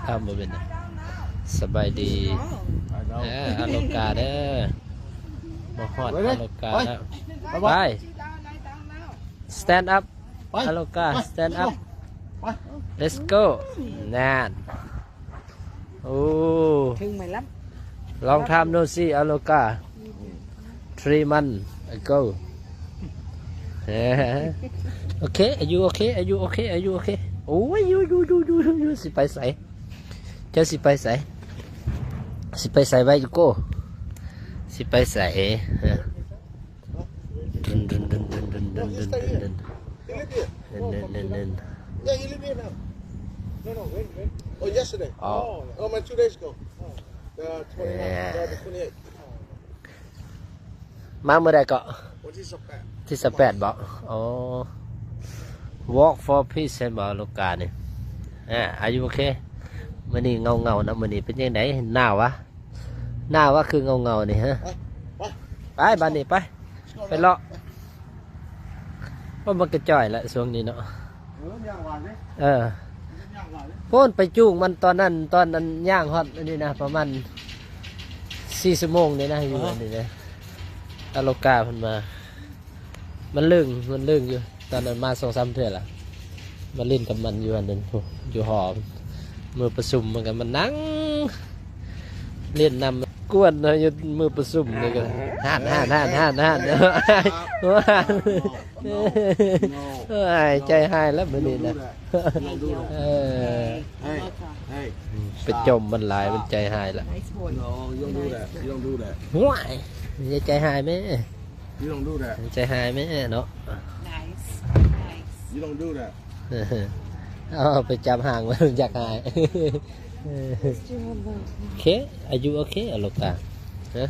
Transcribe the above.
ອ້າວ ບໍ່ເປັນຫຍັງ. ສະບາຍດີ. ເອີ ອາໂລກາເດີ. ມາຮອດອາໂລກາແລ້ວ. ໄປ stand up ອາໂລກາ stand up. Let's go. ນັ້ນ. ໂອ້ ເຖິງໄໝລະ? Long time no see ອາໂລກາ. Three months ago. ໂອເຄ Are you okay? Are you okay? Are you okay? ໂອ້ຍ ຢູ່ ຢູ່ ຢູ່ ຢູ່ ຢູ່ ຊິໄປໃສ? ເຈົ້າຊິໄປໃສ? ຊິໄປໃສ? Where you go? ຊິໄປໃສ? ເອີ ເອີ ເອີ ເອີ ເອີ ເອີ ເອີ Yeah, he live here now. No, no, when, when? Oh, yesterday. ອໍ Oh, like two days ago. The twenty-nine, yeah. The twenty-eight. ມາມື້ໃດເກາະ? ວັນທີສິບແປດ ທີສິບແປດບໍ? ອໍ Walk for Peace ແມ່ນບໍ ອາໂລການີ້? ອາ Are you okay? ມື້ນີ້ເຫງົາໆນະ ມື້ນີ້ເປັນຈັ່ງໃດ? ໜາວຫວາ? ໜາວຫວາ ຄືເຫງົາໆນີ້ ຮະ? ໄປ ໄປ ບາດນີ້ໄປ ໄປເລາະ. ໂອ້ ມັນກະຈ່ອຍລະຊ່ວງນີ້ເນາະ. ເອີ ຍ່າງຫວານເດ້ ເອີ ຍ່າງຫວານເດ້. ໂພນໄປຈູງມັນຕອນນັ້ນ ຕອນນັ້ນຍ່າງຮອດອັນນີ້ນະ ປະມານສີ່ຊົ່ວໂມງນີ້ນະ ຢູ່ອັນນີ້ນະ. ອາໂລກາເພິ່ນມາ ມັນລຶ້ງ ມັນລຶ້ງຢູ່. ຕອນນັ້ນມາສອງສາມເທື່ອລະ ມາຫຼິ້ນກັບມັນຢູ່ອັນນັ້ນ ຢູ່ຫໍ ມື້ປະຊຸມມັນກະມານັ່ງຫຼິ້ນນຳ ກວນເຮົາຢູ່ມື້ປະຊຸມນີ້ກະ ຫັ້ນ ຫັ້ນ ຫັ້ນ ຫັ້ນ ຫັ້ນ. ໂອ້ຍ ໃຈຮ້າຍລະມື້ນີ້ນະ. ເອີ ໄປຈົ່ມມັນຫຼາຍ ມັນໃຈຮ້າຍລະ. ຫ້ວຍ ຢ່າໃຈຮ້າຍແມ້. You don't do that. ໃຈຮ້າຍແມ້ເນາະ. Nice. Nice. You don't do that. ເອົາໄປຈັບຫາງມັນ ຢາກຮ້າຍ. ໂອເຄ Are you okay? ອາໂລກາ ຮະ?